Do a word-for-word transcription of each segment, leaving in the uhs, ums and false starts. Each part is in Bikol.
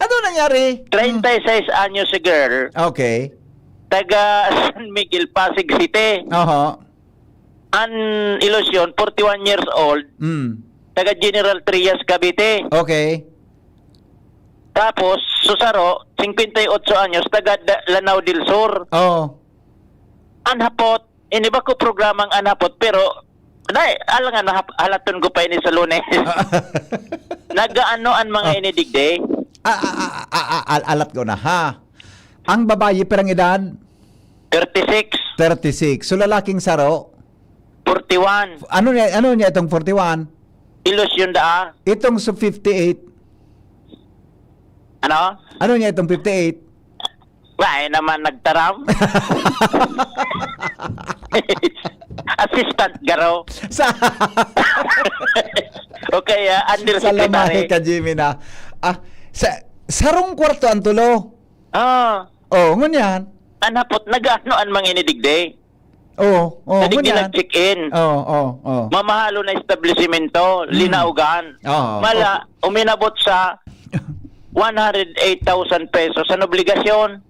Ano nangyari? Hmm. Treinta y seis anyos si girl. Okay. Taga San Miguel, Pasig City. Oho. An Ilusyon, forty-one years old. Hmm. Taga General Trias, Cavite. Okay. Tapos, susaro, cincuenta y ocho anyos, taga Da-, Lanao del Sur. Oo. An hapot, ini bako programang an hapot, pero, dai, alangan, mahap-, halaton ko pa ini sa Lunes. Nagaano an mga Oh. ini digdi? Ah, ah, ah, ah, ah, al-, alat ko na, ha? Ang babayi, pirang edad? Thirty-six. Thirty-six. So, lalaking saro? Forty-one. Ano niya, ano niya itong forty-one? Ilusyon daa. Itong sa fifty-eight? Ano? Ano niya itong fifty-eight? Wala naman nagtaram. Assistant garo. Sa O kaya, under Sa lamahe secretary. ka, Jimmy, na. Ah, sa, sarong kwarto ang tulo. Ah. Oh, ngunyan. An hapot, nag-ano an mga ini digdi? Oh, oh, Sa digdi ngunyan. nag-check-in. Oh, oh, oh. Mamahalo na establisimento, Mm. linaugan. Oo. Mala, Oh. uminabot sa one hundred eight thousand pesos an obligasyon.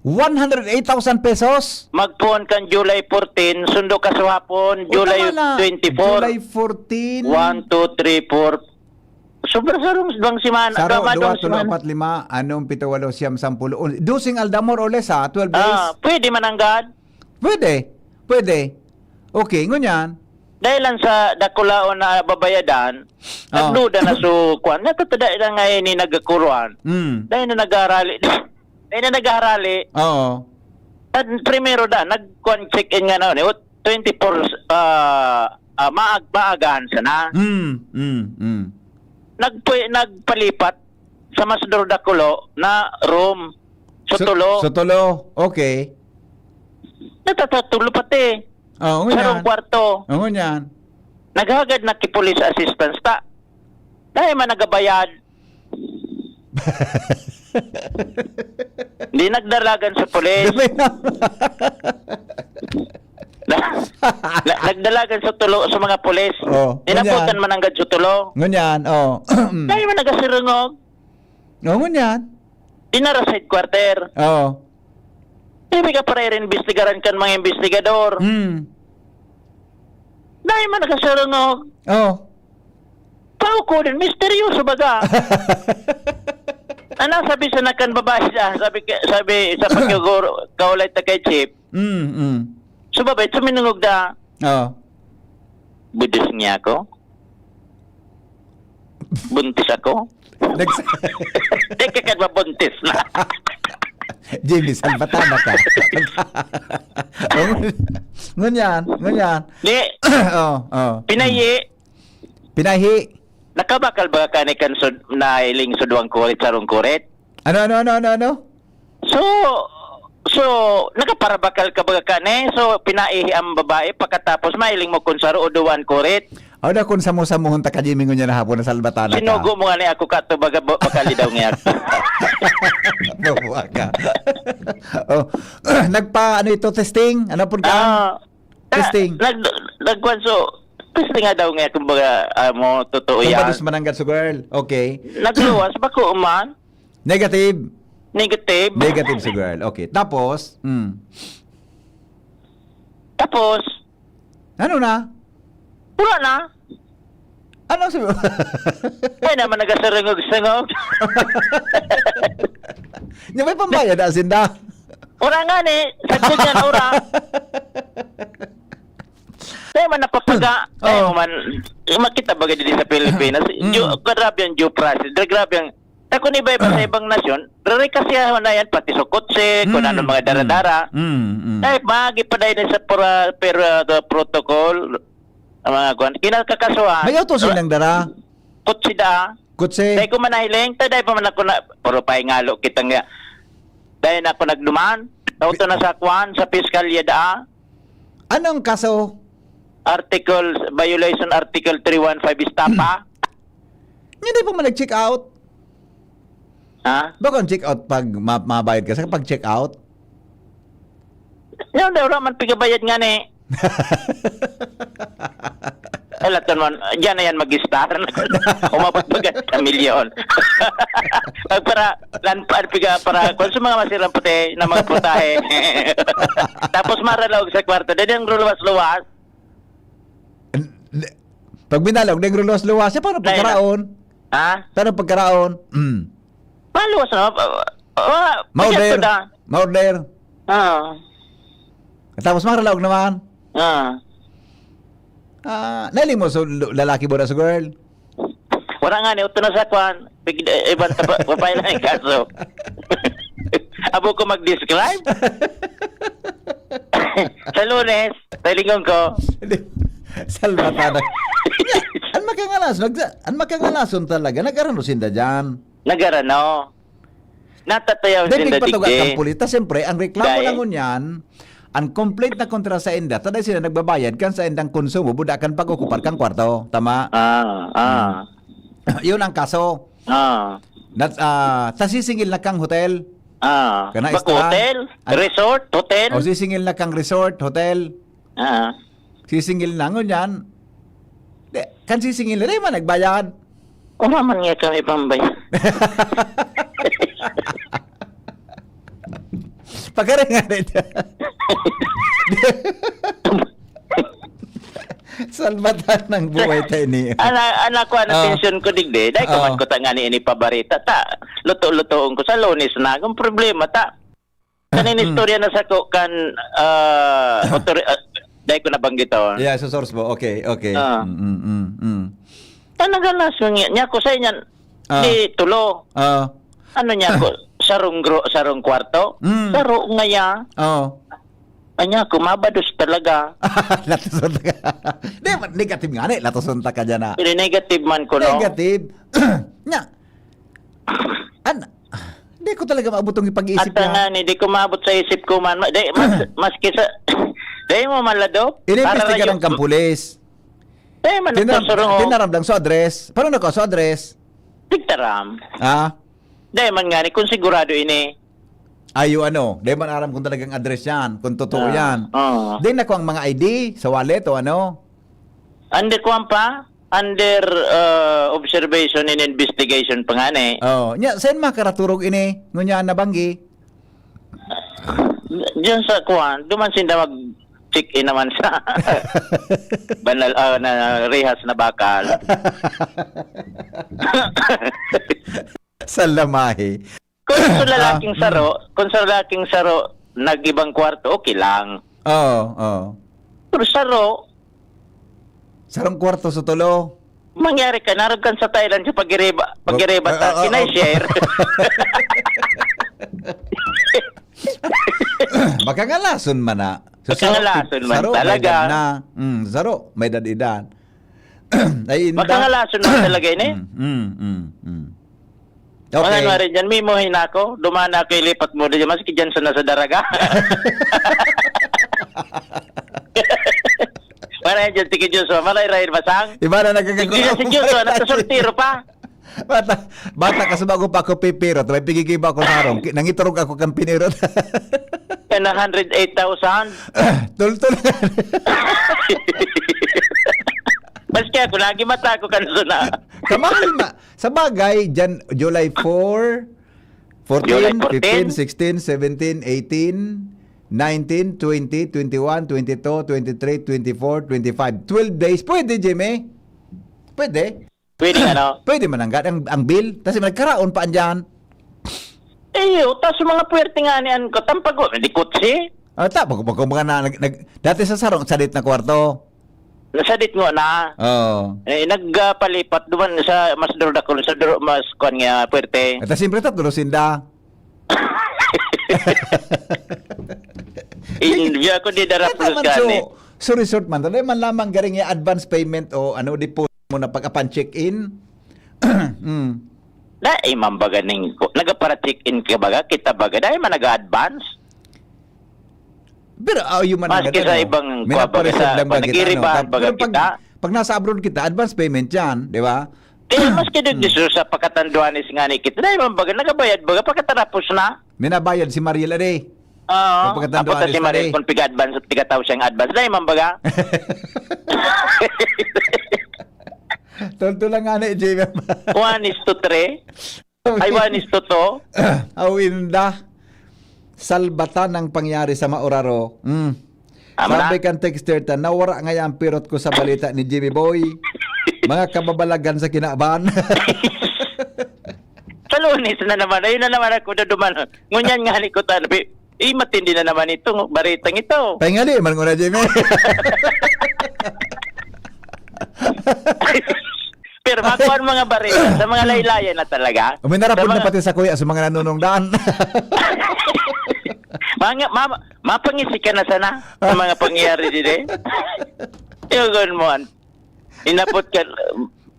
One hundred eight thousand pesos? Magpoon kan July fourteen, sundo kasuhapon, O, July tama na. twenty-four. July fourteen. One, two, three, four. Sobra sarong duwang semana, Saro, tama, duwa, duwang tulo, semana. apat, lima, anom, pito, walo, siyam, sampulo, un-, doseng aldaw, more or less, ha? Twelve days? Ah, pwede mananggad. Pwede. Pwede. Okay, ngunyan. Dahil lang sa dakulaon na babayadan, Oh. nagduda na so, kwan, natatada na nga ini nagakuruan. Mm. Dahil na nagharali, dahil na nagharali, Oo. at primero da, nag-, kwan, check-in nga na, ni, twenty-four, ah, ah, maag-, maagahan sana. Mm, mm, mm. Nagpwe-, nagpalipat sa mas dakulo na room. So, Sutulo. sutulo. Okay. Natatatulo pati. Oo, Sarong ngunyan. kwarto. Oo, ngunyan. Naghagad na ki police assistance ta. Dahil man nagabayad. Di nagdalagan sa pulis. Dumi na. Na, na, nagdalagan sa tulo, sa mga pulis. Oh, Inabutan ngunyan. man ang gad sa tulo. Ngunyan, oh. Dahil man nagasirungog. Oh, ngunyan. Dinara sa headquarter. Oo. Sabi ka, para imbestigaran kan mga investigador. Hmm. Dahil man nagasirungog. Oh. Pauko din, misteryoso baga. Ano sabi sa nakan babae siya? Sabi ka, sabi sa pagkaguro, kaulay ta kay Chief. Mm, mm. So, babae, suminungog na. Oo. Buntis niya ako? Buntis ako? Nags- Di ka kadwa buntis na. Jimmy, salbatana ka. Oh, ngunyan, ngunyan. Di, Oh, oh. pinayi, Pinahi. Nakabakal ba ka ni kan sud-, na iling sudwang kurit, sarong kurit? Ano, ano, ano, ano, ano? So, so, nakaparabakal ka ba ka ni? So, pinaihi ang babae, pagkatapos mailing mo kun saro o duwan kurit? Aw, na kun samo-samohon ta ka, Jimmy, ngunyan na hapon, na salbatana ka. Sinugo mo nga ni ako ka to, baga, ba-, bakali daw niya. Babuwa ka. Oh, nagpa, ano ito, testing? Ano po ka? Ah, Testing. Ah, nag-, nagkuhan, so, testing nga daw nga, kumbaga, ah, mo, totoo Kung yan. Badis mananggad sa girl. Okay. Nagluwas, bako man. Negative. Negative. Negative sa girl. Okay. Tapos, mm. Tapos? Ano na? Wala na. Ano si Ay, naman nagasarungog-sungog. Nya may pambayad, asin da? Ora nga ni, sagkod yan, ora. Kaya man napapaga, kaya Oo. man, makita ba gani sa Pilipinas? Mm. Due, grabe ang due process. Grabe ang, ako ni iba-iba sa ibang nasyon, rarikasyahan na yan, pati sa kotse, kung Mm, anong mga mm. dara-dara. Mm, mm. Ay, magi pa dahil sa pro-, pero, uh, protocol, ang mga kwan. Kinakakasuhan. May auto silang dara? Kotse da. Kotse? Dahil ko manahiling, ta dahil pa man ako na, puro pahingalo kita nga. Dahil na ako nagduman, auto na sa kwan, sa piskalya da. Anong kaso? Article, violation Article three one five, estafa. Hindi pa man nag-check out. Ha? Baka ang check out pag ma-, mabayad ka sa pag check out? Yan, wala man pigabayad nga ni. Wala to naman, diyan na yan mag-star. Umabot baga sa milyon. Pag para, lan, para, piga, para, kung sa mga masirang puti na mga putahe. Tapos maralaog sa kwarto, dahil yung luwas-luwas. N-, n-, pag binalog, nagluwas-luwas siya, paano Dahil na- pagkaraon? Ha? Paano pagkaraon? Mm. Maluwas na, ah, ah, Maorder. Pagyan ko na. Maorder. Ah. Tapos maralaog naman. Ah. Ah, nailing mo sa lu-, lalaki mo na sa girl? Wala nga ni, uto na sa kwan. Pig-, eh, ibang tapa-, papay lang yung kaso. Abo ko mag-describe? Sa Lunes, sa Lingon ko. Hindi. Salvatana. An makangalason, nagsa-, an makangalason talaga, nag-arano sinda diyan. Nag-arano. Natatayaw Dahil sinda pagpatuga digdi. Kan pulis. Ta, siyempre, ang reklamo Dahil? Lang ngunyan, ang complaint na kontra sa inda, ta dai sila nagbabayad kan sa indang konsumo, buda kan pag-okupar kan kwarto. Tama? Ah, ah. Hmm. Yun ang kaso. Ah. Nat-, ah, ta sisingil na kang hotel. Ah. Kana Bako restaurant? Hotel? An-, Resort? Hotel? O, sisingil na kang resort, hotel. Ah. Sisingil na, ngunyan. Di, kan sisingil na, di man nagbayad. Wala man nga kami pambayad. Pagkari nga rin. Salbatan ng buhay tayo niya. Ana, anak ko, ano, Ah. Atensyon ko, digdi. Dahil Oo. Kuman ko ta nga ni ini pabarita, ta. Luto-lutoon ko sa Lunes na. Ang problema, ta. Kanin istorya na sako kan, ah, otori-, ah, dai ko nabanggit, oh. Yeah, sa source mo. Okay, okay. Ah. Mm, mm, mm, mm. Talaga na, niya ko sa inyan, Ah. Di tulo. Ah. Ano niya ko, sarong gro-, sarong kwarto? Mm. Saro ngaya. Oh. Anya ko, mabados talaga. Latoson ka. Di, negative nga ni, latoson ta ka dyan, ah. Pero negative man ko, no? Negative. Nya, an-, di ko talaga maabot ang ipag-iisip At niya. Nga ni, di ko maabot sa isip ko man. Ma-, di, mas-, maski sa, di mo malado. Inimbestigaran kang pulis. Di man Tinaram-, nagkasurungo. Tinaram lang sa address. Paano na ko sa address? Tigtaram. Ah? Di man nga ni, kung sigurado ini. Ayo ano, di man aram kung talagang address yan, kung totoo Ah, yan. Oo. Di na ko ang mga I D sa wallet o ano? Under kuwan pa? Under, uh, observation and investigation pa nga ni. Oh, nya, saan makaraturog ini? Ngunya nabanggi? Diyan sa kuwan, duman sinda mag-check-in naman sa banal, ah, na rehas na bakal. Sa lamahi. Kung sa lalaking Ah, saro, mm. Kung sa lalaking saro, nag-ibang kwarto, okay lang. Oo, oo. Pero saro, Sarong kwarto sa tulo. Mangyari ka, narog kan sa Thailand sa pag-iriba, pag-iriba ta, ah, ah, kinay ah. Share. Baka ngalason man na. Sa Baka saro, ngalason man saro, may talaga. Edad na. Mm, saro, may edad-edad. Ay, inda. Baka ngalason man talaga ini. Mm, mm, mm, mm. Okay. Mga ano rin dyan, may muhay na ako. Dumana ako, ilipat mo dyan. Maski dyan sa nasa daraga. Para dyan, sige Diyos, mamalay rahin masang. Iba na nagkakagulo. Sige si Diyos, nagkasultiro pa. Bata, bata ka sa bago pa ako pipirot. May pigigiba ako sa harong. Ki-, nangiturog ako kang pinirot. Yan ang hundred eight thousand. Tultul. Maski ako, lagi mata ako kan suna. Kamahal ma-, Sa bagay, Jan-, July four, fourteen, July fourteen. Fifteen, sixteen, seventeen, eighteen, nineteen, twenty, twenty-one, twenty-two, twenty-three, twenty-four, twenty-five. Twelve days. Pwede, Jimmy? Pwede? Pwede, ano? Pwede mananggad ang, ang bill. Kasi nagkaraon pa andyan. Eh, ta sa mga puwerte nga ni an ko, tampag ko, di kutsi. Ah, ta, pag, pag, pag, na, nag, nag, dati sa sarong, sadit na kwarto. Nasadit nga na. Oo. Eh, nagpalipat duman sa mas durdakol, sa dur-, mas kuwan nga, puwerte. At siyempre, tatlo sinda. Hindi ako di dara Kaya plus naman, gani. So, so resort man, dali man lamang garing yung advance payment o ano, deposit mo na pag-apan check-in. Mm. Dai man baga ning, nagapara check-in ka baga, kita baga, dai man nag-advance. Pero, ah, yun man ang Maski sa ganda, no? Ibang May kwa baga napareserve sa, lang ba kung kita, nag-iribahan no? Baga pero pag, kita. Pag nasa abroad kita, advance payment yan, di ba? Kaya maski doon Hmm. dito sa pagkatanduanes nga ni kita, dai man baga, nagabayad baga, pagkatapos na. Minabayad si Mariel Ade. Oo, pagkatando apo ta si Maria, kung piga-advance, pigataw siyang advance. Dai man baga. Tolto lang nga ni, Jimmy. One is to three. Ay, one is to two. Awinda. Salbatan ang pangyari sa Mauraro. Mm. Tama na. Sabi kan texter ta, "Nawara ngaya ang pirot ko sa balita ni Jimmy Boy." Mga kababalagan sa kinaban. Sa Lunes na naman. Ayun na naman ako na duman. Ngunyan nga ni ko tan-, eh, matindi na naman itong baritang ito. Pahingali man ko na, Jimmy. Pero makuha ang mga bareta sa mga laylayan na talaga. Uminarapod na pati sa kuya sa mga nanunong daan. Mga, ma-, mapangisi ka na sana sa mga pangyayari din eh. Yung mo, inapot ka,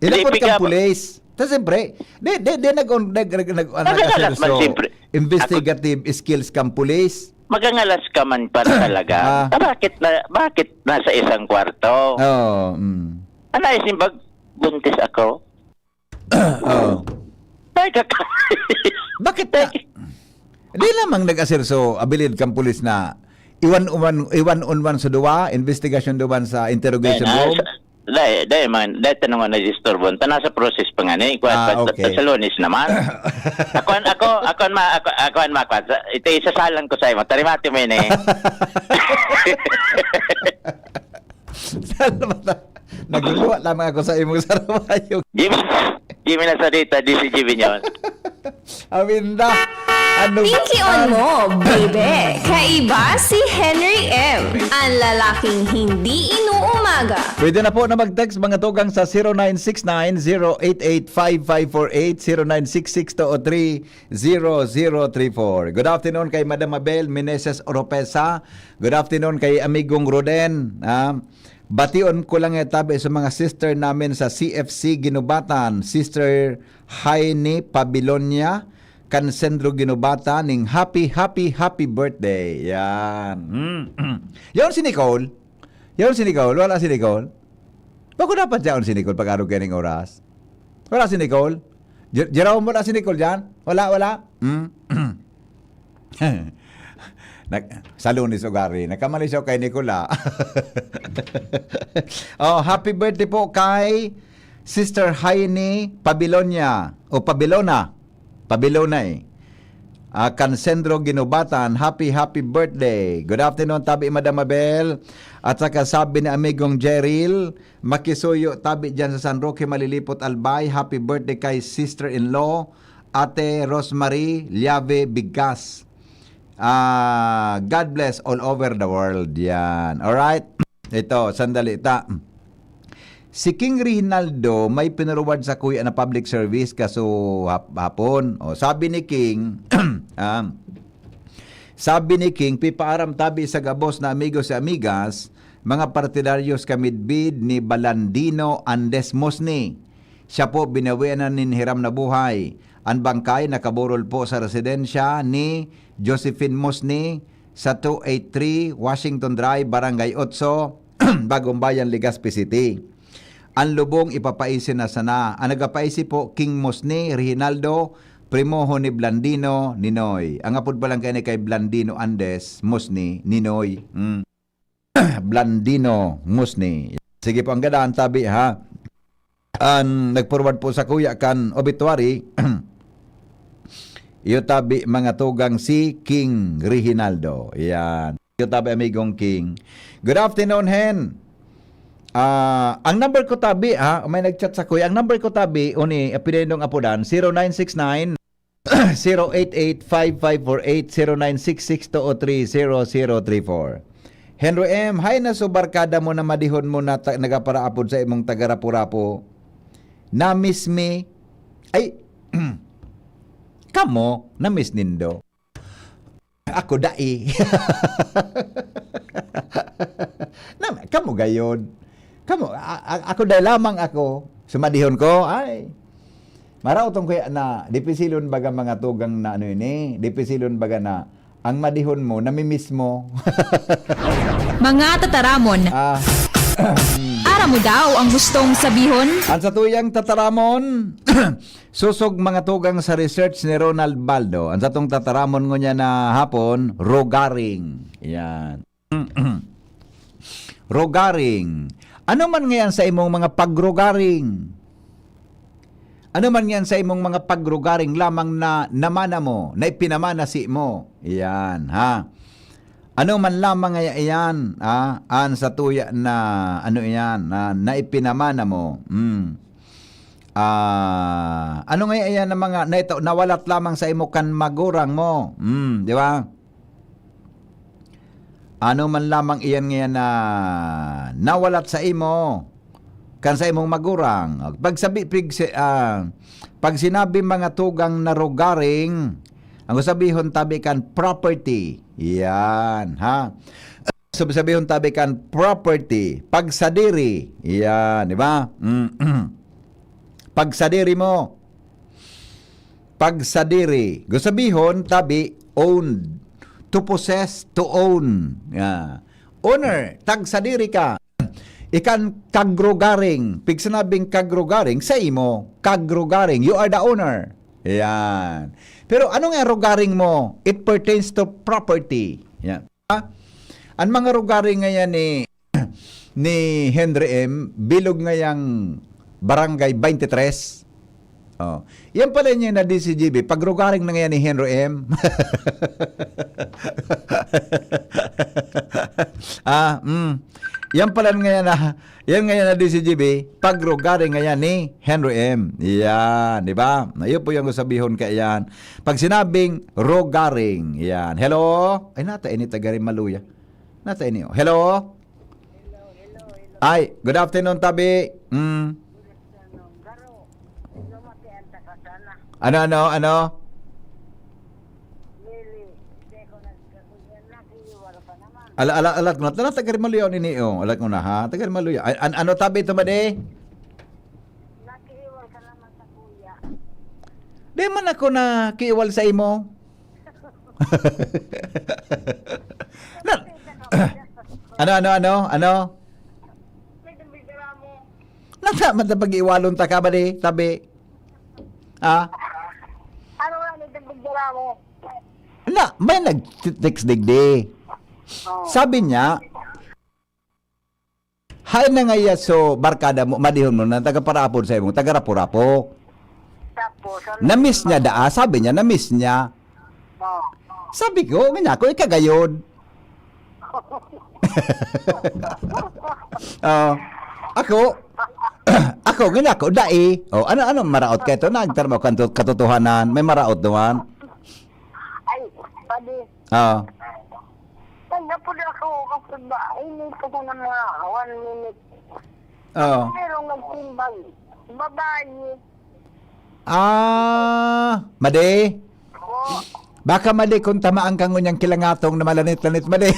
Inapot di, pick kang up. Pulis. Ta siyempre, di, di, di nag-, nag-, nag-, nag-, nag-, Nagkakalat man, siyempre. Investigative skills kang pulis. Magangalas ka man para talaga. Ah. Ah, bakit na, bakit nasa isang kwarto? Oo, mm. Ano yung simbag? Buntis ako? Oo. Ay, kaka- Bakit na? Di lamang nag-aserso, abilid kang pulis na iwan uman, iwan unman sa duwa, investigasyon duman sa interrogation Ayun, ah, room? sa, dai, dai man, dai tanong na disturbo. Ta nasa process pa nga ni. Kuwan, Ah, pa, okay. Sa Lunes naman. Ako, an-, ako, ako, an ma-, ako, ako, an ma-, kuwan, sa, ito, isasalang ko sa imo. Tarimati mo yun eh. Salamat. Nagluwa lamang ako sa imong sarabayog. Jimmy, Jimmy Nazarita, D C G Viñon. Awinda. Ano? Pinkion mo, baby. Kaiba si Henry M, ang lalaking hindi inuumaga. Pwede na po na mag-text, mga tugang, sa zero nine six nine, zero eight eight, five five four eight, zero nine six six two oh three, zero zero three four. Good afternoon kay Madam Mabel Meneses Oropesa. Good afternoon kay Amigong Roden. Ah, bation ko lang, eh, tabi sa mga sister namin sa C F C Ginubatan, Sister Heine Pabilonia, kan Sendro Ginubatan, ning happy, happy, happy birthday. Yan. Mm. Yan si Nicole. Yan si Nicole. Wala si Nicole. Bako dapat yaon si Nicole pag-arog kaining oras. Wala si Nicole. Jer-, Jerome, wala si Nicole dyan? Wala, wala? Mm. Nag-, sa Lunes ugari, nagkamali siya kay Nicola. Oh, happy birthday po kay Sister Heine Pabilonia o Pabilona. Pabilona eh. Ah, kan Sendro Ginubatan, happy, happy birthday. Good afternoon, tabi Madam Mabel. At saka sabi ni amigong Jeril, makisuyo tabi dyan sa San Roque, Malilipot, Albay. Happy birthday kay sister-in-law, Ate Rosemary Llave Bigas. Ah, God bless all over the world. Yan. Alright? Ito, sandali ta. Si King Reginaldo may pinuruwad sa kuya na public service kaso hap-, hapon. O, sabi ni King, ah, sabi ni King, pipaaram tabi sa gabos na amigos sa amigas, mga partidaryos ka midbid ni Balandino Andes Mosni. Siya po binawian na nin hiram na buhay. An bangkay nakaburol po sa residensya ni Josephine Mosni sa two eight three Washington Drive, Barangay Otso, Bagong Bayan, Legazpi City. An lubong ipapaisi na sana. An nagapaisi po, King Mosni Reginaldo, primoho ni Blandino Ninoy. Ang apod pa lang kaya ni kay Blandino Andes Mosni Ninoy. Mm. Blandino Musni. Sige po, ang gadaan tabi, ha. An nag-forward po sa kuya kan obituary, iyo tabi, mga tugang, si King Reginaldo. Yan. Iyo tabi, amigong King. Good afternoon, Hen. Ah, ang number ko tabi, ha, may nag-chat sa kuya. Ang number ko tabi, uni, pinindong apodan, zero nine six nine, zero eight eight five five four eight, zero nine six six two oh three zero zero three four. Henry M, hay na so barkada mo na madihon mo na ta-, nagaparaapod sa imong taga-Rapu-Rapu. Na-miss mi. Ay, kamo, na-miss nindo. Ako, dai. Na, kamo gayon. Kamo, a-, a-, ako dai lamang ako. Sumadihon ko, ay. Maraot tong kuya na, dipisilon baga mga tugang na ano yun eh. Dipisilon baga na, ang madihon mo, namimiss mo. Mga tataramon. Ah. Ano daw ang gustong sabihon? Ang satuyang tataramon, sosog mga tugang sa research ni Ronald Baldo, ang satong tataramon ngunyan na hapon, rogaring. Yan. Rogaring. Ano man ngayon sa imong mga pagrogaring? Ano man yan sa imong mga pagrugaring lamang na namana mo, na ipinamana si mo? Iyan, ha? Ano man lamang ngaya iyan, ha? An sa tuya na, ano iyan, na, na ipinamana mo? Hmm. Ah, ano ngaya iyan na mga, na ito, nawalat lamang sa imo kan magurang mo? Hmm, di ba? Ano man lamang iyan ngayan na nawalat sa imo, kan sa imong magurang. Pag sabi, pig, si- ah, pag sinabi mga tugang na rogaring, ang sabihon tabi kan property. Yan, ha? So, sabihon tabi kan property, pagsadiri. Yan, di ba? Mm. Pagsadiri mo. Pagsadiri. Gusto sabihon, tabi, owned. To possess, to own. Yeah. Owner, tagsadiri ka. Ikan kagrugaring. Pig sinabing kagrugaring, sa imo. Kagrugaring, you are the owner. Yan. Pero ano nga rugaring mo? It pertains to property. Yan. An mga rugaring ngayan ni, ni Henry M, bilog ngayang Barangay twenty-three. Oh. Yan pala niya na D C G B. Pag rugaring na ngayan ni Henry M. Ah, mm. Yan pala ngayon na, yan ngayon na D C G B, pag rugaring ngayon ni Henry M. Yan, di ba? Na yun po yung sabihon ka yan. Pag sinabing rogaring, yan. Hello? Ay, nata ini taga Maluya. Nata ini, oh. Hello? Ay, good afternoon, tabi. Mm. Ano, ano, ano? Ala, ala, alat mo na. Tala, taga Maluya ini, oh. Alat mo na, ha? Taga Maluya. Ay, an-, ano tabi ito, madi? Nakiiwal ka naman sa kuya. Di man ako nakiiwal sa imo. Na, ano, ano, ano, ano? Nasa man sa pag-iwalon ta ka ba di? Tabi. Ah? Ano nga nagdagdagdala mo? Na, may nag-text digdi. Oh. Sabi niya, "Hay na nga iya, so, barkada mo, madihon mo na, taga Parapod sa imong, taga Rapu-Rapu." Tapos, ano? Na-miss niya daa, sabi niya, na-miss niya. Oh. Sabi ko, nga niya ako, ikagayod. Oh. Ako, ako, nga niya ako, dai. Oh, ano, ano, maraot ka ito? Nagtarbaho ka to, katotohanan, may maraot naman. Ay, padi. Oh. Nagdapod ako, kasi ba, ini pa siya ng mga one minute. Oo. Merong nagsimbag. Babae. Ah, madi? Oo. Baka madi kung tamaan ka ngunyang kilangatong na malanit-lanit, madi.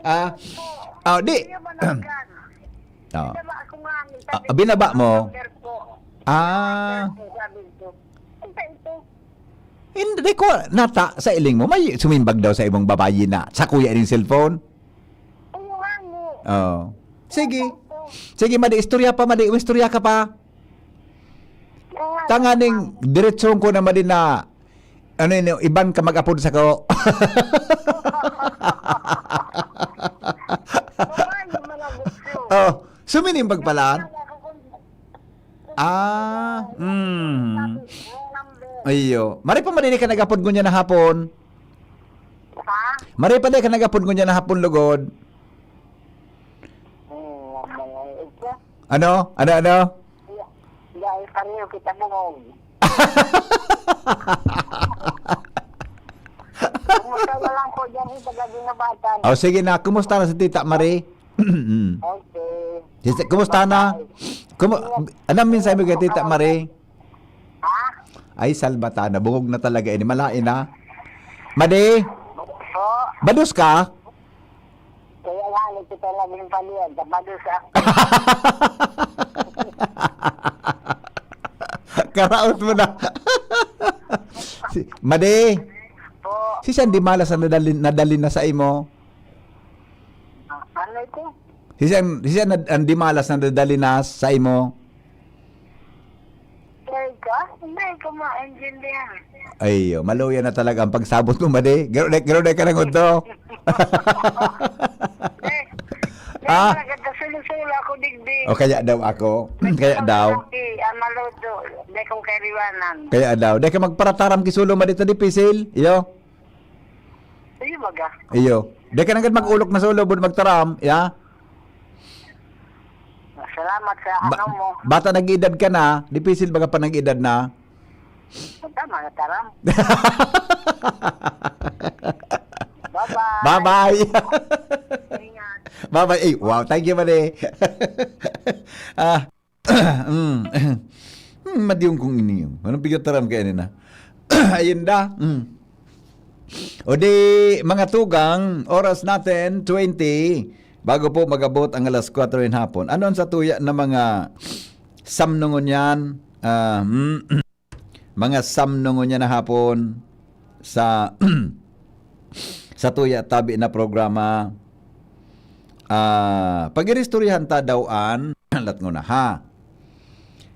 Ah, oh, di. Hindi naman hanggan. Oh. Binaba ko nga, sabi Ah, binaba ko, mo? Number ko. Ah. Number ko, sabi ko. Ito, ito. Hindi ko, nata, sa iling mo, may sumimbag daw sa imong babayi na, sa kuya ning cellphone? Oo nga, ni. Oh. Sige. Sige, madi, istorya pa, madi. Istorya ka pa. Oo nga, Tanganing, ma'am. Diretsong ko na, madi, na, ano yun, iban ka mag-apod sa ko. Oo nga, yung mga gusto. Oh, sumining pagpalaan? Yung mga Ah, mm. Iyo. Mari pa madini ka nagapod ngunyan na hapon? Ha? Mari pa di ka nagapod ngunyan na hapon, lugod? Hmm, mga ito. Ano? Ano, ano? Dahil pareho kita bungog. Kumusta na lang po dyan, eh, taga Dinabatan? Oh, sige na. Kumusta na si Tita Marie? Mm. Okay. Sisi, kumusta na? Bye-bye. Kumu-, Ingat. Anong mensahe mo kay Tita Marie? Ha? Ay, salbata na. Bungog na talaga ini. Malain na. Madi? Po? Bados ka? Kaya nga, nagtitala din paliyan. Bados ako. Karaot mo na. Si, Madi? Po? Si Sandy Malas ang nadali, nadali na sa imo? Ano ito? Siya, siya na, ang dimalas na dadali na sa imo. Talaga? Hindi ko maintindihan. Ayo, maluya na talaga ang pagsabot mo, madi. Garo na, garo na ka ng udto. Eh, Ah? Talaga, sulusula ako, digdi. O kaya daw ako. Kaya daw. Ang maluto, di kong kaiwanan. Kaya daw. Di ka magparataram ki sulo, madi, ta dipisil. Iyo. Iyo, baga. Iyo. Di ka nanggad mag-ulok na sulo, bud magtaram. Ya? Salamat sa Ba- ano mo. Bata nag-edad ka na, dipisil baga pa nag-edad na. Tama na, taram. Bye-bye. Bye-bye. Ingat. Bye-bye. Eh, wow, thank you, madi. Ah, mm. Hmm, madiyong kong iniyo. Anong pigataram kaya nina? Ayun da. Mm. O di, mga tugang, oras natin, twenty. Bago po magabot ang alas kwatro ng hapon. Ano ang satuya na mga samnungon yan? Ah, mm. Mga samnungon niya na hapon sa satuya tabi na programa. Ah, pag-iristoryahan ta daw an latngon na ha.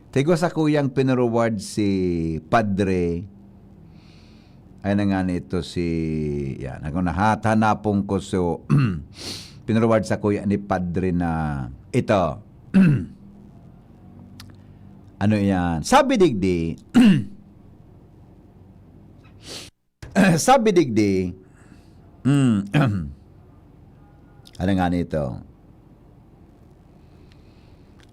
Tigwa sa kuyang pinurward si Padre. Ay na nga nito si, yan, ako na hat-, hanapon ko so, pinurward sa kuya ni Padre na ito. Ano yan? Sabi digdi, sabi digdi, mm, ano nga nito?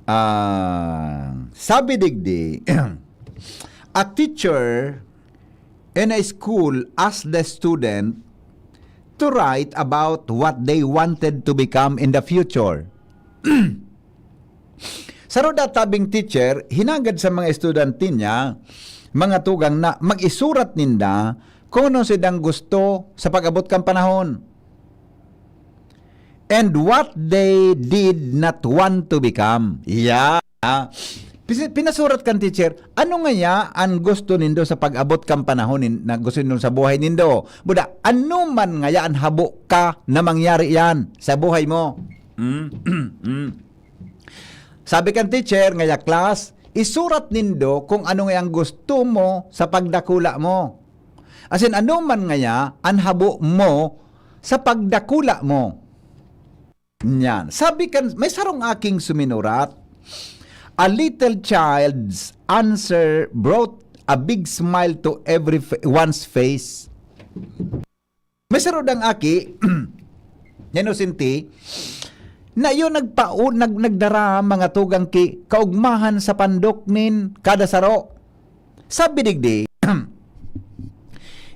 Ah, sabi digdi, a teacher in a school asked the student to write about what they wanted to become in the future. Saro da tabing teacher, hinagad sa mga estudyante niya, mga tugang na mag-isurat ninda kung ano sidang gusto sa pag-abot kan panahon. And what they did not want to become. Yeah. Pis-, pinasurat kan teacher, ano ngaya an gusto nindo sa pag-abot kan panahon nin-, na gusto nindo sa buhay nindo? Buda, ano man ngaya an habo ka na mangyari yan sa buhay mo? Mm? Mm. Sabi kan teacher, ngaya class, isurat nindo kung ano ngaya ang gusto mo sa pagdakula mo. Asin ano man ngaya an habo mo sa pagdakula mo. Nyan. Sabi kan, may sarong aking suminurat, "A little child's answer brought a big smile to every fa-, one's face." May saro dang aki, na inosente, na iyo nagpao-, nag-, nagdara mga tugang ki kaugmahan sa pandok nin kada saro. Sabi digdi,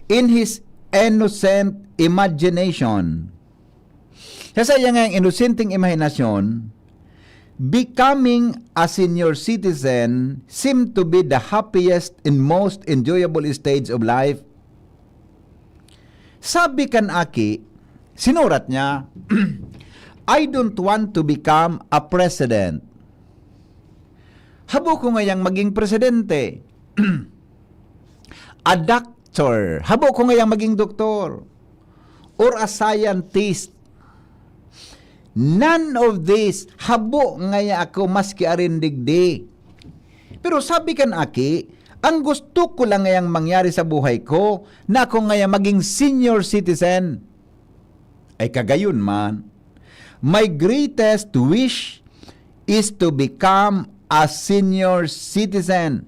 in his innocent imagination, sa saiyang inosenteng imahinasyon, becoming a senior citizen seemed to be the happiest and most enjoyable stage of life. Sabi kan aki, sinurat niya, "I don't want to become a president." Habo ko ngayang maging presidente. A doctor. Habo ko ngayang maging doktor. Or a scientist. None of this. Habo ngaya ako maski arin digdi. Pero sabi kan aki, ang gusto ko lang ngayang mangyari sa buhay ko, na ako ngaya maging senior citizen. Ay kagayon man, my greatest wish is to become a senior citizen.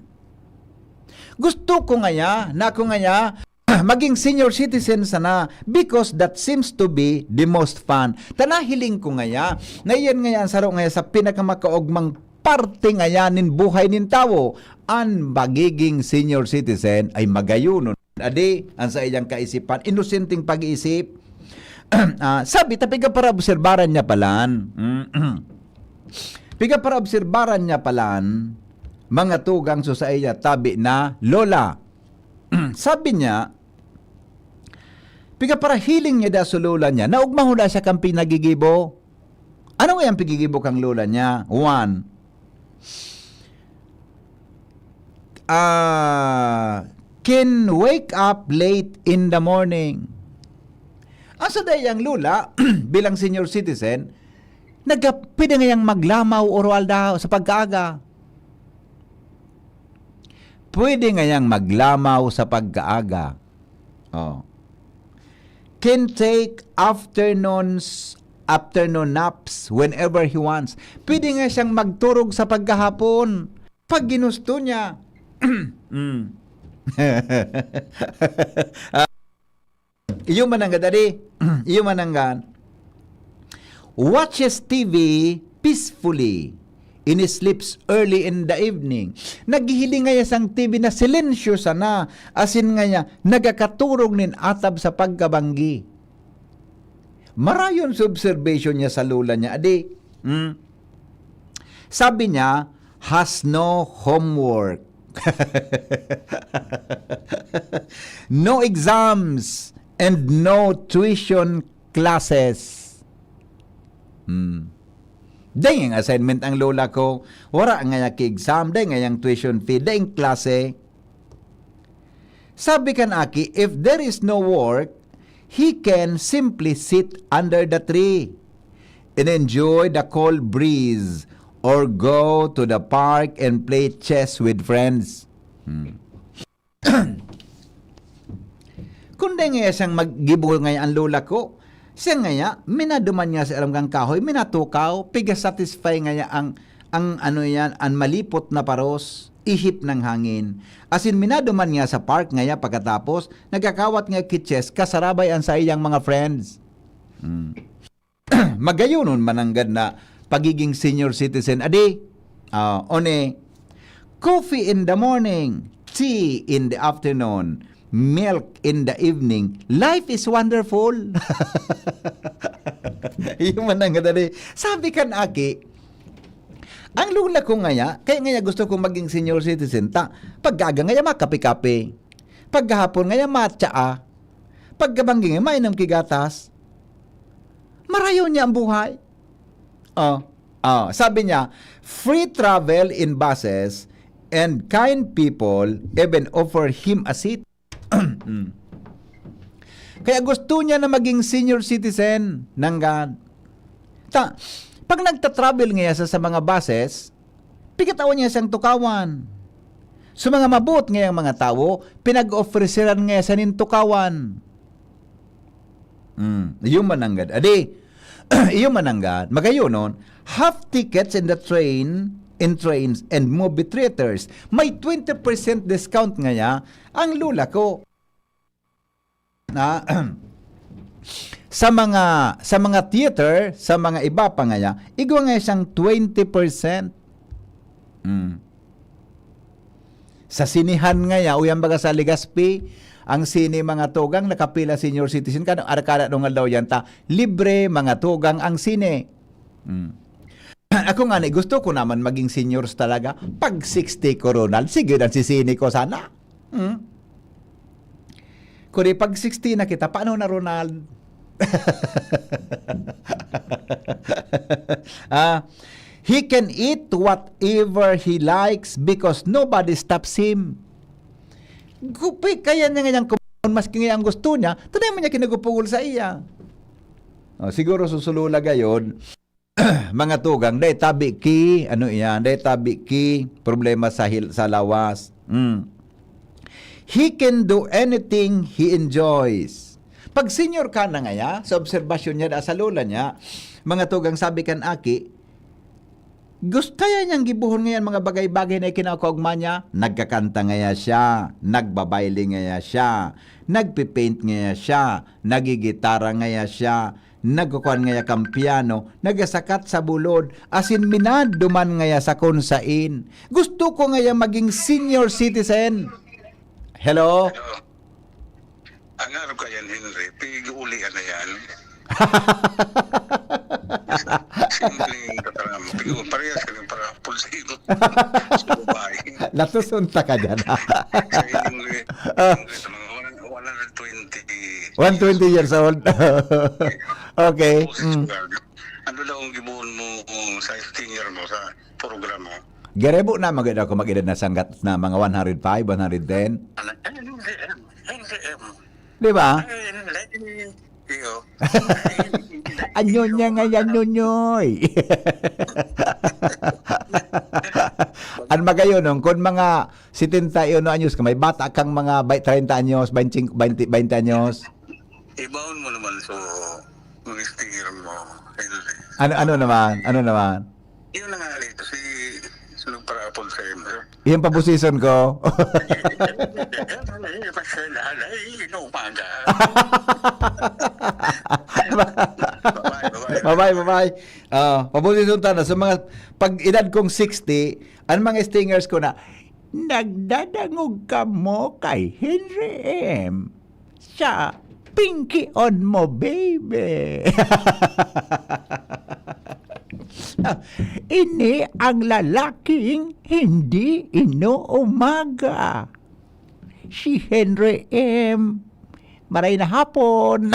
Gusto ko ngaya, na ako ngaya, maging senior citizen sana because that seems to be the most fun. Ta nahiling ko ngaya, na iyan ngaya ang saro ngaya sa pinakamakaogmang parte ngaya nin buhay nin tawo, an magiging senior citizen ay magayonon. Adi, ang sa iyang kaisipan, inosenteng pag-iisip. Ah, sabi, ta piga para obserbaran niya palan. Mm. Piga para obserbaran niya palan, mga tugang so sa iya tabi na lola. Sabi niya, piga para hiling niya da so lola niya, naugma huda siya kan pinagigibo. Ano nga yung pigigibo kang lola niya? One, ah, can wake up late in the morning. Asa dai ang lola, bilang senior citizen, Naga-, pwede ngayang maglamaw o roaldaw sa pagkaaga. Pwede ngayang maglamaw sa pagkaaga. Oh. Can take afternoons, afternoon naps whenever he wants. Pwede nga siyang magturog sa pagkahapon pag ginusto niya. Mm. Iyo mananggad, adi. Iyo mananggad. Watches T V peacefully in his sleeps early in the evening. Naghihiling ngaya sang T V na silensyo sana, asin ngaya nagakaturog nin atab sa pagkabanggi. Marayon sa obserbasyon niya sa lola niya, adi. Hmm. Sabi niya, "Has no homework, no exams, and no tuition classes." Hmm. Dai ngayang assignment ang lola ko. Wara ngaya ki exam, dai ngayang tuition fee, daing klase. Sabi kan aki, if there is no work, he can simply sit under the tree and enjoy the cold breeze or go to the park and play chess with friends. Hmm. Kun dai ngaya siyang maggibo ngaya an lola ko, siya ngaya, minaduman niya sa ilawom kan kahoy, minatukaw, piga-satisfy ngaya ang, ang ano yan, ang malipot na paros, ihip ng hangin. Asin minaduman niya sa park ngaya pagkatapos, nagkakawat ngaya ki chess, kasarabay an saiyang mga friends. Hmm. Magayonon mananggad na pagiging senior citizen, adi? Ah, one, coffee in the morning, tea in the afternoon, milk in the evening. Life is wonderful. Iyo mananggad, adi? Sabi kan aki, ang lola ko ngaya, kaya ngaya gusto kong maging senior citizen, ta, pag-aga ngaya makape-kape. Paghapon ngaya matsa, ah. Pagkabanggi ngaya mainom ki gatas. Marayo niya ang buhay. Oh, oh, sabi niya, "Free travel in buses and kind people even offer him a seat." Mm. Kaya gusto niya na maging senior citizen ng God. Ta, pag nagta-travel ngaya sa, sa mga buses, pigatawan niya siyang tukawan. So, mga mabuot ngayang mga tawo, pinag-ofreseran ngaya siya nin tukawan. Hmm, iyo mananggad. Adi, iyo mananggad, magayonon, half tickets in the train, in trains and movie theaters. May twenty percent discount ngaya ang lola ko. Na, sa mga, sa mga theater, sa mga iba pa ngaya, igwa ngaya siyang twenty percent. Hmm. Sa sinehan ngaya, o yan baga sa Legazpi, ang sine, mga tugang, nakapila senior citizen, kan, arkada nung aldaw yan ta, libre, mga tugang, ang sine. Hmm. Ako ngani, gusto ko naman maging seniors talaga. Pag sixty ko, Ronald, sige, nagsisine ko sana. Hmm? Kundi pag sixty na kita, paano na, Ronald? Ah, he can eat whatever he likes because nobody stops him. Gupi, kaya niya ngayang kumaon, maski ngayang gusto niya, tunay man niya kinagupugol sa iya. Oh, siguro susulula gayon, mga tugang, dai tabi ki, ano iyan, dai tabi ki problema sa hil-, sa lawas. Mm. He can do anything he enjoys. Pag senior ka na ngaya, sa obserbasyon niya, da sa lola niya, mga tugang, sabi kan aki, gusto ya niyang gibohon ngayan mga bagay-bagay na ikinakaogma niya. Nagkakanta ngaya siya, nagbabayle ngaya siya, nagpipaint ngaya siya, nagigitara ngaya siya, nagkukuan ngaya kan piano, nagasakat sa bulod, asin minaduman ngaya sa kun sain. Gusto ko ngaya maging senior citizen. Hello? Hello. Ang araw ka yan, Henry, pig-uli ka na yan. Simpleng katarang. Pig-, parehas ka ng para pulsino. Sa babae. Latos unta ka dyan. Sa Henry, Ah. Henry, sa mga one, one hundred twenty. One twenty years old. Okay. Boses Mm. Ano daw ang gibuon mo sa senior mo sa programa? Garebo na, mag-edad ako, mag-edad na sanggat na mga one hundred five, one hundred ten. Ano? N C M. N C M. Di ba? Ay, hindi. Iyo. Ay, hindi. Anyo niya nga yan, Nonyoy? An magayon, no? Kun mga setenta y uno anyos ka, may bata kang mga bay-, treinta anyos, bainti, bainti, bainti anyos. Ibaon mo naman so, mga sticker mo, Henry. Ano, ano naman? Ano naman? Yun na nga, ito si, sino para apon sa imo? Yung pabusison ko. Ay, pasensya na, ay, inumaga. Bye-bye, bye-bye. Bye-bye, bye-bye. Ah, pabusison ta na. Sa mga, pag edad kong sixty, ang mga stingers ko na, "Nagdadangog kamo kay Henry M. Sa pinkion mo, baby." Ini ang lalaking hindi inuumaga. Si Henry M. Maray na hapon.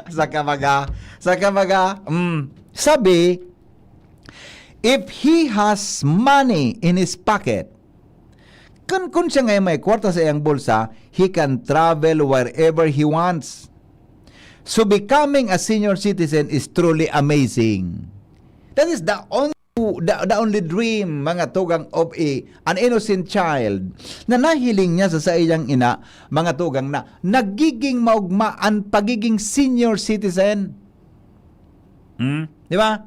Saka baga, saka baga, mm, sabi, if he has money in his pocket, kun, kun siya ngayon may kwarta sa iyang bulsa, he can travel wherever he wants. So becoming a senior citizen is truly amazing. That is the only, the, the only dream, mga tugang, of a, an innocent child na nahiling niya sa saiyang ina, mga tugang, na nagiging maugma an pagiging senior citizen. Hmm? Di ba?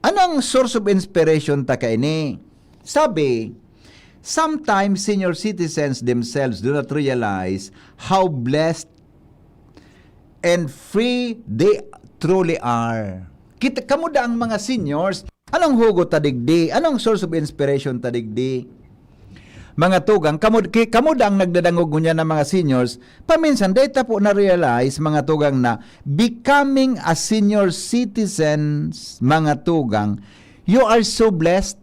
Anong source of inspiration ta kaini? Sabi, sometimes senior citizens themselves do not realize how blessed and free they truly are. Kita, kamo da ang mga seniors, anong hugot ta digdi? Anong source of inspiration ta digdi? Mga tugang, kamo, ki-, kamo da ang nagdadangog ngunyan ng mga seniors, paminsan, dahil ta po na-realize, mga tugang, na becoming a senior citizens, mga tugang, you are so blessed.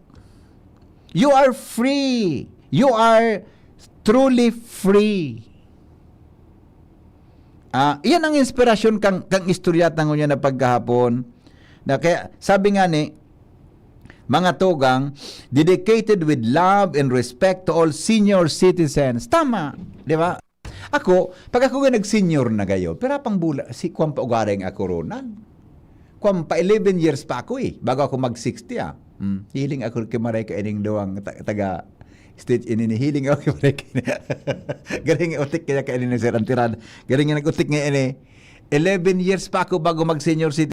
You are free. You are truly free. Ah, iyan ang inspirasyon kang, kang istorya ta ngunyan na pagkahapon. Na kaya, sabi nga ni, mga tugang, dedicated with love and respect to all senior citizens. Tama, di ba? Ako, pag ako nga nag-senior na gayo, pero pang bula, si, kwan pa ugaring ako, Ronald. Kwan pa, eleven years pa ako eh, bago ako mag-sixty ah. Hmm. Hiling ako kay maray kaining duwang ta-, taga stage ini ni, hiling ako kay maray kaining. Galing utik kaya kaining ni Sir Antiran. Galing nga nag-utik nga ini. Eleven years pa ako bago mag-senior citizen.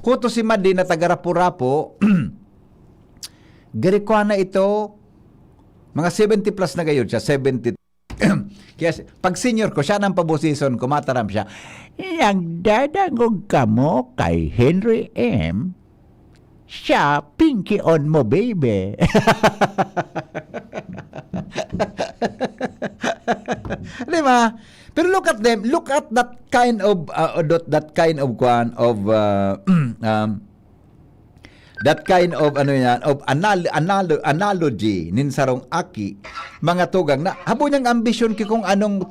Huto si Madi na taga Rapu-Rapu. Gari ko na ito. Mga seventy plus na gayon siya, seventy. Kaya si-, pag senior ko, siya nang pabosison ko, mataram siya, "Nagdadangog kamo kay Henry M. Siya, pinkion mo, baby." Di ba? Pero look at them, look at that kind of, uh, that, that kind of, kwan, of, uh, um, that kind of, ano yan, of anal-, analo-, analogy nin sarong aki, mga tugang na, habo niyang ambisyon ki kung anong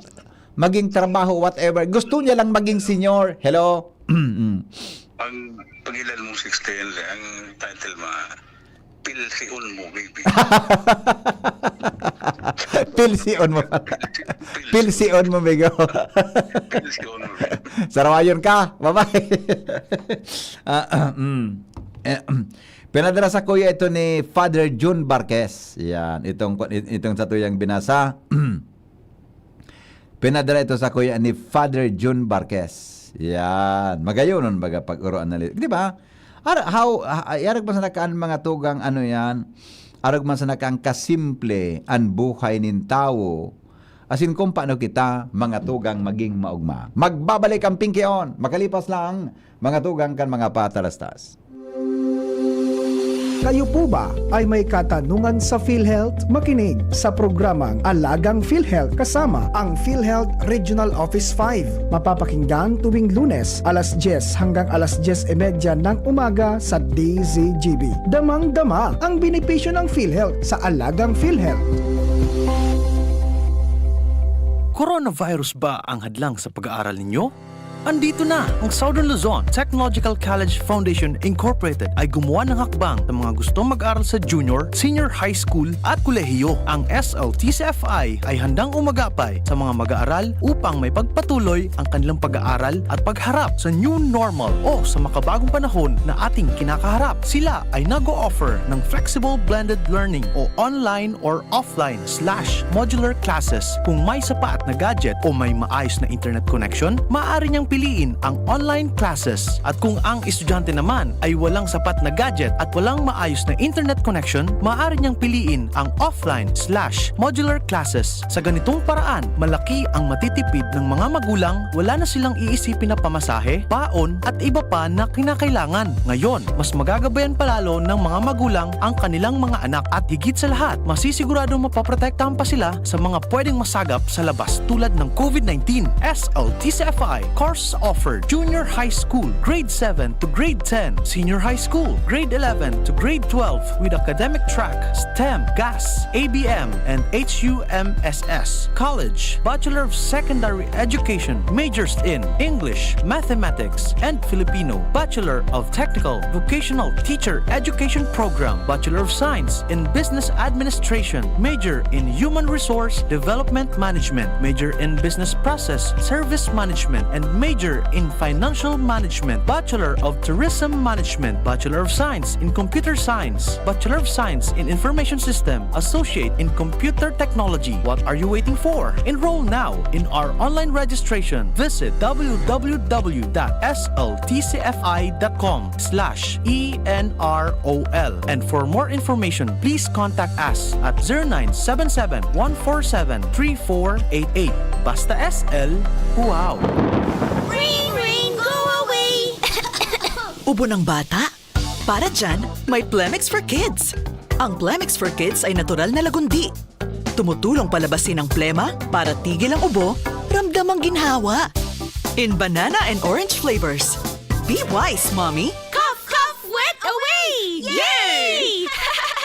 maging trabaho, whatever. Gusto niya lang maging senior. Hello? Mm. Ang pag-edad mo sixteen, ang title mo, "Pilsion mo, baby." Pilsion mo. Pilsion mo, bigo. Pilsion mo, baby. Sarawayon ka. Bye-bye. Ah, ah, mm. Eh, pinadala sa kuya ito ni Father Jun Barquez. Yan. Itong, itong sa tuyang binasa. Pinadala ito sa kuya ni Father Jun Barquez. Yan. Magayonon baga pag-uroan na li-, di ba? Ar-, how, ah, ay, arog man sana kan mga tugang, ano yan? Arog man sana kan kasimple an buhay nin tawo. Asin kung paano kita, mga tugang, maging maugma. Magbabalik ang Pinkion. Makalipas lang, mga tugang, kan mga patalastas. Kayo po ba ay may katanungan sa PhilHealth? Makinig sa programang Alagang PhilHealth kasama ang PhilHealth Regional Office five. Mapapakinggan tuwing Lunes, alas dyes hanggang alas dyes y media ng umaga sa D Z G B. Damang-dama ang benepisyo ng PhilHealth sa Alagang PhilHealth. Coronavirus ba ang hadlang sa pag-aaral ninyo? Andito na! Ang Southern Luzon Technological College Foundation Incorporated ay gumawa ng hakbang sa mga gustong mag-aral sa junior, senior high school at kolehiyo. Ang S L T C F I ay handang umagapay sa mga mag-aaral upang maipagpatuloy ang kanilang pag-aaral at pagharap sa new normal o sa makabagong panahon na ating kinakaharap. Sila ay nag-o-offer ng flexible blended learning o online or offline slash modular classes. Kung may sapat na gadget o may maayos na internet connection, maaari niyang piliin ang online classes. At kung ang estudyante naman ay walang sapat na gadget at walang maayos na internet connection, maaari niyang piliin ang offline slash modular classes. Sa ganitong paraan, malaki ang matitipid ng mga magulang, wala na silang iisipin na pamasahe, baon, at iba pa na kinakailangan. Ngayon, mas magagabayan pa lalo ng mga magulang ang kanilang mga anak at higit sa lahat, masisiguradong mapoprotektahan pa sila sa mga pwedeng masagap sa labas tulad ng COVID nineteen. S L T C F I course offer: Junior High School, Grade seven to Grade ten, Senior High School, Grade eleven to Grade twelve with academic track, STEM, GAS, A B M, and H U M S S. College, Bachelor of Secondary Education, majors in English, Mathematics, and Filipino, Bachelor of Technical Vocational Teacher Education Program, Bachelor of Science in Business Administration, major in Human Resource Development Management, major in Business Process Service Management, and major in Financial Management, Bachelor of Tourism Management, Bachelor of Science in Computer Science, Bachelor of Science in Information System, Associate in Computer Technology. What are you waiting for? Enroll now in our online registration. Visit w w w dot s l t c f i dot com slash e n r o l. And for more information, please contact us at zero nine seven seven, one four seven, three four eight eight. Basta S L, wow! Ring, ring, go away! Ubo ng bata? Para dyan, may Plemex for Kids. Ang Plemex for Kids ay natural na lagundi. Tumutulong palabasin ang plema para tigil ang ubo, ramdam ang ginhawa. In banana and orange flavors. Be wise, Mommy! Cough, cough, wet away! Yay!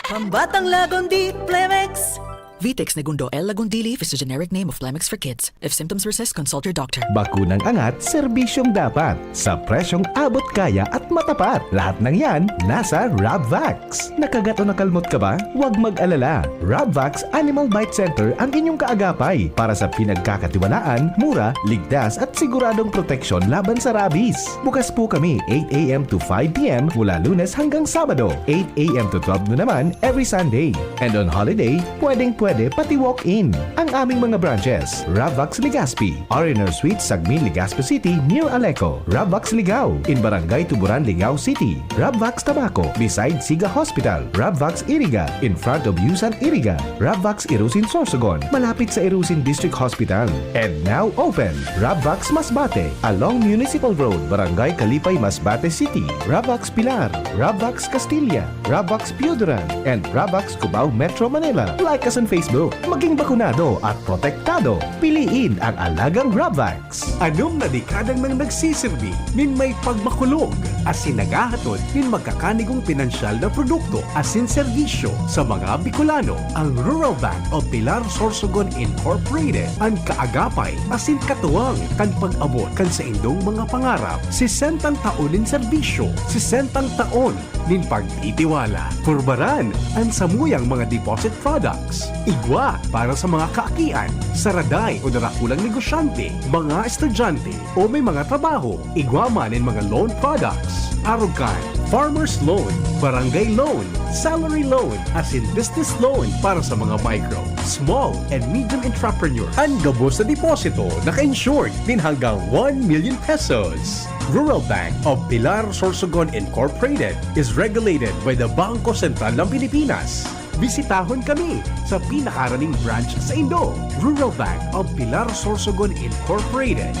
Pambatang Lagundi, Plemex! Vitex Negundo L. Lagundili is the generic name of Plemex for Kids. If symptoms persist, consult your doctor. Bakunang angat, serbisyong dapat, sa presyong abot kaya at matapat. Lahat ng yan, nasa Rabvax. Nakagat o nakalmot ka ba? Huwag mag-alala. Rabvax Animal Bite Center ang inyong kaagapay para sa pinagkakatiwalaan, mura, ligtas at siguradong proteksyon laban sa rabies. Bukas po kami eight a.m. to five p.m. mula Lunes hanggang Sabado, eight a.m. to twelve noon naman every Sunday. And on holiday, pwedeng-pwede pati walk-in. Ang aming mga branches, Ravax Legazpi, R and R Suites, Sagmin, Legazpi City, near Aleco, Ravax Ligao, in Barangay Tuburan, Ligao City, Ravax Tabaco, beside Siga Hospital, Ravax Iriga, in front of Yusan Iriga, Ravax Irusin Sorsogon, malapit sa Irusin District Hospital. And now open, Ravax Masbate, along Municipal Road, Barangay Kalipay, Masbate City, Ravax Pilar, Ravax Castilla, Ravax Pioduran, and Ravax Cubao, Metro Manila. Like us on Facebook. Maging bakunado at protektado. Piliin ang alagang Ravax. Anom na dekada nang nagsisirbi nin may pagmakulog asin naghahatod nin magkakanigong pinansyal na produkto asin serbisyo sa mga Bicolano. Ang Rural Bank of Pilar, Sorsogon Incorporated an kaagapay asin katuwang kan pag-abot kan saindong mga pangarap. Sesentang taon nin serbisyo, sesentang taon nin pagtitiwala. Purbaran an samuyang mga deposit products. Igwa para sa mga kaakian, saraday o darakulang negosyante, mga estudyante o may mga trabaho. Igwa man nin mga loan products. Arog kan farmer's loan, barangay loan, salary loan, asin business loan para sa mga micro, small, and medium entrepreneur. An gabos na deposito naka-insured nin hanggang one million pesos. Rural Bank of Pilar, Sorsogon Incorporated is regulated by the Bangko Sentral ng Pilipinas. Bisitahon kami sa pinakaraning branch saindo. Rural Bank of Pilar, Sorsogon Incorporated.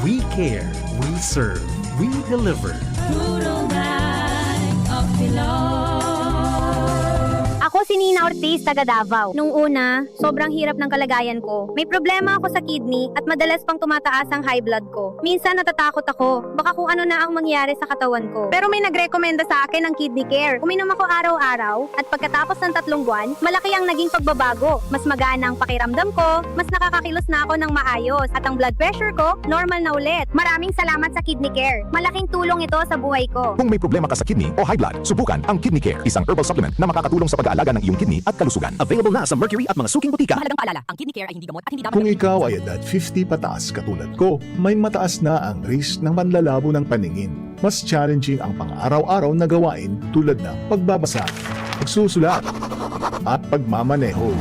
We care, we serve, we deliver. Rural Bank of Pilar. Ako si Nina Ortiz, taga Davao. Nung una, sobrang hirap ng kalagayan ko. May problema ako sa kidney at madalas pang tumataas ang high blood ko. Minsan natatakot ako, baka kung ano na ang mangyari sa katawan ko. Pero may nagrekomenda sa akin ng Kidney Care. Uminom ako araw-araw at pagkatapos ng tatlong buwan, malaki ang naging pagbabago. Mas magana ang pakiramdam ko, mas nakakakilos na ako ng maayos, at ang blood pressure ko, normal na ulit. Maraming salamat sa Kidney Care. Malaking tulong ito sa buhay ko. Kung may problema ka sa kidney o high blood, subukan ang Kidney Care, isang herbal supplement na makakatulong sa pag-aalaga ng iyong kidney at kalusugan. Available na sa Mercury at mga suking botika. Mahalagang paalala, ang kidney care ay hindi gamot at hindi dapat Kung ikaw ay edad fifty pataas katulad ko, may mataas na ang risk ng panlalabo ng paningin. Mas challenging ang pang-araw-araw na gawain tulad ng pagbabasa, pagsusulat, at pagmamaneho.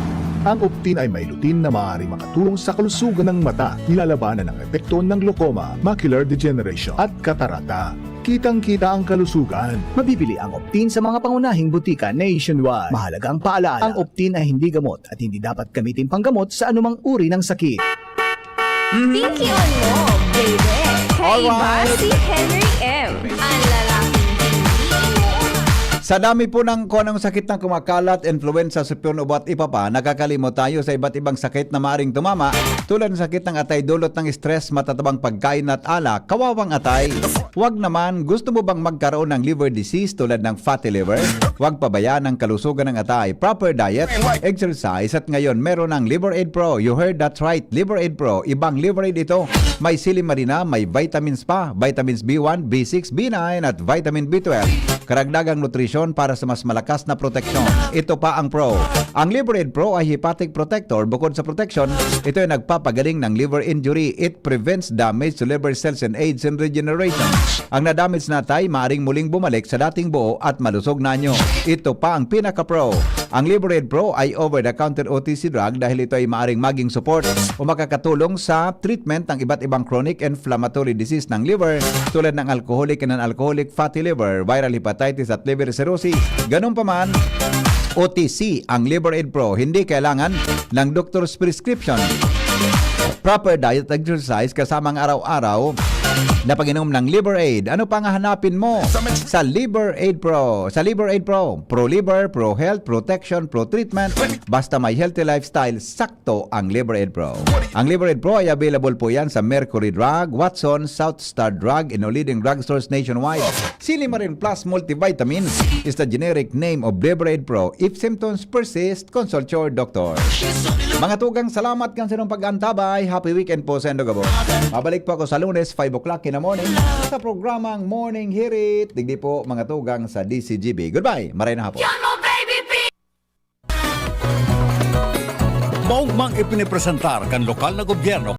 Ang Optin ay may lutein na maaaring makatulong sa kalusugan ng mata, nilalabanan ang epekto ng glaucoma, macular degeneration, at katarata. Kitang-kita ang kalusugan. Mabibili ang Optin sa mga pangunahing butika nationwide. Mahalagang paalala, ang Optin ay hindi gamot at hindi dapat gamitin panggamot sa anumang uri ng sakit. Pinkion mo, baby! Kaiba Alright. Si Henry M. Ang lalaking hindi inoong Sa dami po ng kung anong sakit na kumakalat, influenza, sipon, ubo at iba pa, nakakalimot tayo sa iba't ibang sakit na maaring tumama, tulad ng sakit ng atay dulot ng stress, matatabang pagkain at alak, kawawang atay. Wag naman, gusto mo bang magkaroon ng liver disease tulad ng fatty liver? Huwag pabayaan ang kalusugan ng atay, proper diet, exercise, at ngayon meron ng Liver Aid Pro. You heard that right, Liver Aid Pro, ibang Liver Aid ito. May silimarina, may vitamins pa, vitamins B one, B six, B nine, at vitamin B twelve. Karagdagang nutrisyon para sa mas malakas na proteksyon. Ito pa ang Pro. Ang Liver Aid Pro ay hepatic protector. Bukod sa proteksyon, ito ay nagpapagaling ng liver injury. It prevents damage to liver cells and aids in regeneration. Ang nadamage na atay maaring muling bumalik sa dating buo at malusog na anyo. Ito pa ang pinaka-pro. Ang Liver Aid Pro ay over-the-counter O T C drug dahil ito ay maaring maging support o makakatulong sa treatment ng iba't ibang chronic inflammatory disease ng liver tulad ng alcoholic and non-alcoholic fatty liver, viral hepatitis at liver cirrhosis. Ganun pa man, O T C ang Liver Aid Pro. Hindi kailangan ng doctor's prescription. Proper diet, exercise, kasamang araw-araw na pag-inom ng Liver Aid. Ano pang hahanapin mo sa Liver Aid Pro? Sa Liver Aid Pro, pro liver, pro health, protection, pro treatment. Basta may healthy lifestyle, sakto ang Liver Aid Pro. Ang Liver Aid Pro ay available po yan sa Mercury Drug, Watson, South Star Drug, and leading drugstores nationwide. Silimarin Plus Multivitamin is the generic name of Liver Aid Pro. If symptoms persist, consult your doctor. Mga tugang, salamat kan sa inyong pag-antabay. Happy weekend po sa inyong gabos. Mabalik po ako sa Lunes, five o'clock in the morning, sa programang Morning Hirit. Digdi po, mga tugang, sa D C G B. Goodbye. Maray na hapon. Maugmang ipinipresentar kan lokal na gobyerno